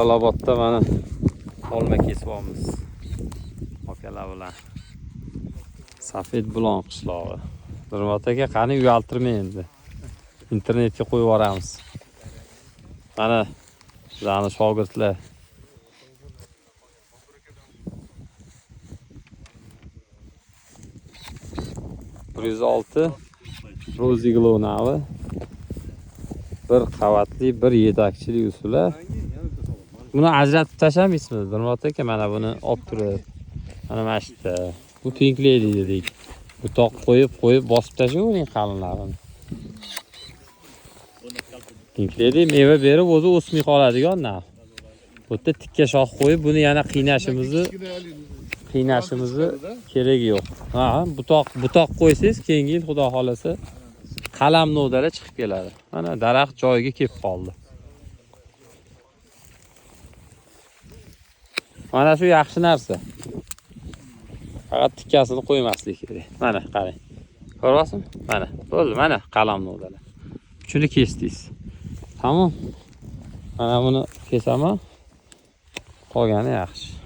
Jalolobodda mana olma kesyapmiz. Akalar bilan. Safed Bulon qishlog'i. Nurmat aka, qani uyaltirmang endi. Internetga qo'yib yuboramiz. Mana bizlarni shogirdlar. 106 Rozi Glow navi. Bir qavatli, bir yetakchilik usuli. Buni ajratib tashlamaysizmi, Nurmat aka? Mana buni olib turib. Mana shu yerda. Bu Pink Lady dedik. Butoq qo'yib, qo'yib bosib tashlayvering qalinlarini. Pink Lady meva berib o'zi o'smay qoladigan nav. Bu yerda tikka shox qo'yib buni yana qiynashimizni keragi yo'q. Ha, butoq qo'ysangiz keyingi yil xudo xolasa qalam novdalar chiqib keladi. Mana daraxt joyiga kelib qoldi. Mana shu yaxshi narsa. Faqat tikkasini qo'ymaslik kerak. Mana qarang. Ko'ryapsizmi? Mana bo'ldi, mana qalam novdalar. Shuni kesdingiz. Tamom. Mana buni kesaman. Qolgani yaxshi.